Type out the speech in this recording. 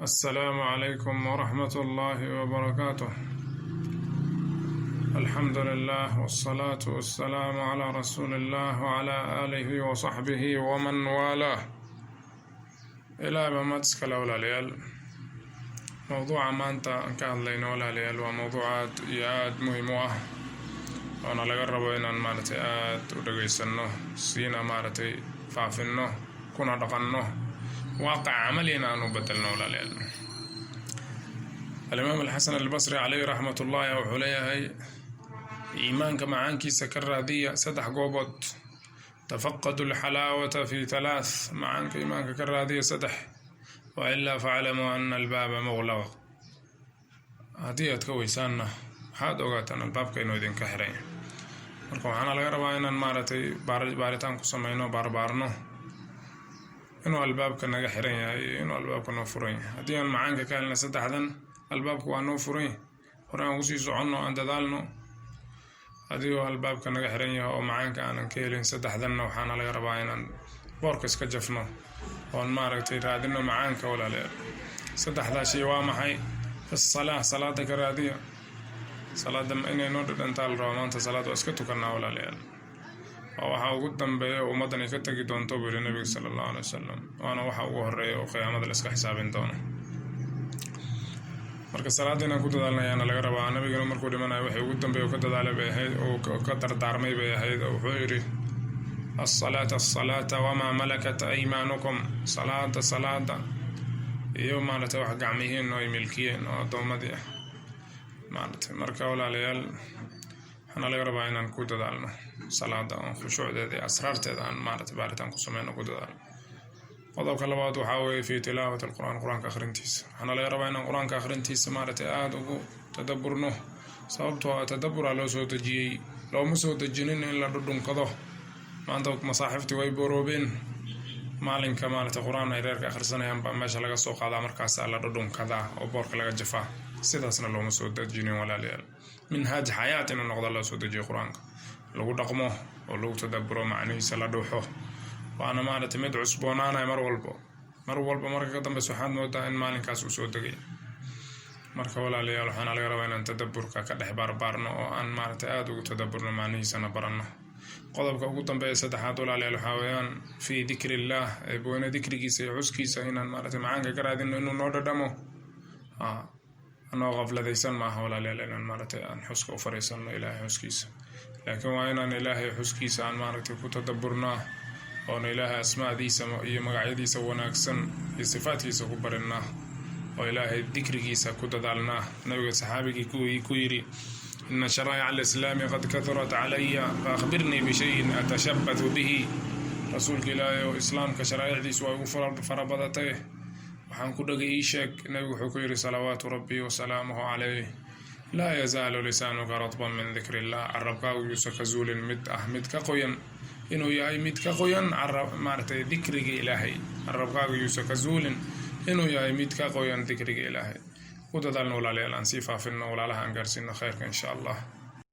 السلام عليكم ورحمة الله وبركاته. الحمد لله والصلاة والسلام على رسول الله وعلى آله وصحبه ومن والاه. Ilaa baa iskale, walaalayaal. Mowduuca maanta aan ka hadlayno, walaalayaal, waa mowduuc aad iyo aad muhiim u ah, oona laga rabo inaan maaragtay aad u dhageysano, siina maaragtay faafinno, kuna dhaqanno, waaqac camalina aan u bedelno, walaalayaal. Alimaam Alxasan Albasri caleyhi raxmat ullahi wuxuu leeyahay: iimaanka macaankiisa ka raadiya saddex goobood. تفقدوا الحلاوة في ثلاث. Macaanka iimaanka ka raadiya saddex. وإلا فاعلموا أن الباب مغلق. Haddii aad ka weysaanna, waxaad ogaataan albaabka inuu idinka xiray. Marka waxaana laga rabaa inaan maaragtay baaritaan ku sameyno, baarbaarno inuu albaabka naga xiran yahay iyo inuu albaabka noo furan yahay. Haddii aan macaanka ka helna saddexdan, albaabka waa noo furan yahay, hore aan kusii soconno, aan dadaalno. Haddii uu albaabka naga xiran yahay oo macaanka aanan ka helin saddexdanna, waxaana laga rabaa inaan boorka iska jafno oon maaragtay raadino macaanka, walaalayaal. Saddexdaa shay waa maxay? في الصلاة, salaada ka raadiya. Salaada inay noo dhadhantaa la rabaa. Maanta salaad waa iska tukanaa, walaalayaal. Waa waxa ugu dambeeya oo ummaddan ay ka tegi doonto, buu yidhi Nabiga sala Allahu alay wasalam, waana waxa ugu horeeya oo qiyaamada la iska xisaabin doono. Marka salaadda inaan ku dadaalna ayaana laga rabaa. Nabigana markuu dhimanayo, waxay ugu dambeeya oo ka dadaalay bay ahayd oo ka dardaarmay bay ahayd, oo wuxuu yidhi: الصلاة الصلاة وما ملكت أيمانكم. Salaada, salaada iyo maaragtay wax gacmihiin oo ay milkiyeen oo addoommadii ah maaragtay. Marka walaalayaal, waxaana laga rabaa inaan ku dadaalno salaada, oon khushuucdeeda iyo asraarteeda aan maaragtay baaritaan ku sameyno, ku dadaalno. Qodobka labaad waxaa weeye في تلاوة القرآن, qur-aanka akhrintiisa. Waxaana laga rabaa inaan qur-aanka akhrintiisa maaragtay aada ugu tadaburno, sababtoo ah tadaburaa loo soo dejiyey, looma soo dejinin in la dhudhunkado. Maanta masaaxiftii way boroobeen. Maalinka maaragtay qur-aan ay reerka akhrisanayaan baa meesha laga soo qaadaa, markaasaa la dhudhunkadaa oo boorka laga jafaa. Sidaasna looma soo dejinin, walaalayaal. Minhaaj xayaat inuu noqdo loo soo dejiyo, qur-aanka lagu dhaqmo oo lagu tadaburo, macnihiisa la dhuuxo. Waana maaragtay mid cusboonaanaya mar walbo. Mar walba marka ka dambeysa waxaad moodaa in maalinkaas uu soo degay. Marka walaalayaal, waxaana laga rabaa inaan tadaburka ka dhex baarbaarno oo aan maaragtay aada ugu tadaburno, macnihiisana baranno. Qodobka ugu dambeeya saddexaad, walaalayaal, waxaa weeyaan في ذكر الله, eebweyne dikrigiisa iyo xuskiisa inaan maaragtay macaanka ka raadino, inuu noo dhadhamo. Anoo qafladaysan maaha, walaalayaal, inaan maaragtay aan xuska u fariisanno, Ilaahay xuskiisa, laakiin waa inaan Ilaahay xuskiisa aan maaragtay ku tadaburnaa, oona Ilaahay asmaadiisa iyo magacyadiisa wanaagsan iyo sifaadkiisa ku barinaa, oo Ilaahay dikrigiisa ku dadaalnaa. Nabiga saxaabigii ku yidhi: إن شرائع الإسلام قد كثرت علي فأخبرني بشيء أتشبث به. Rasuulka Ilaahay oo, islaamka sharaa'icdiisu waa igu fara badatay, waxaan ku dhagay ii sheeg. Nabigu wuxuu ku yidhi صلوات ربي وسلامه عليه: لا يزال لسانك رطبا من ذكر الله. Carabkaagu yuusa ka zuulin mid ah mid ka qoyan, inuu yahay mid ka qoyan maaragtay dikriga Ilaahay. Carabkaagu yuusa ka zuulin inuu yahay mid ka qoyan dikriga Ilaahay. Ku dadaalno, walaalayaal, aan sii faafino, walaalaha aan gaarsiino khayrka, insha Allah.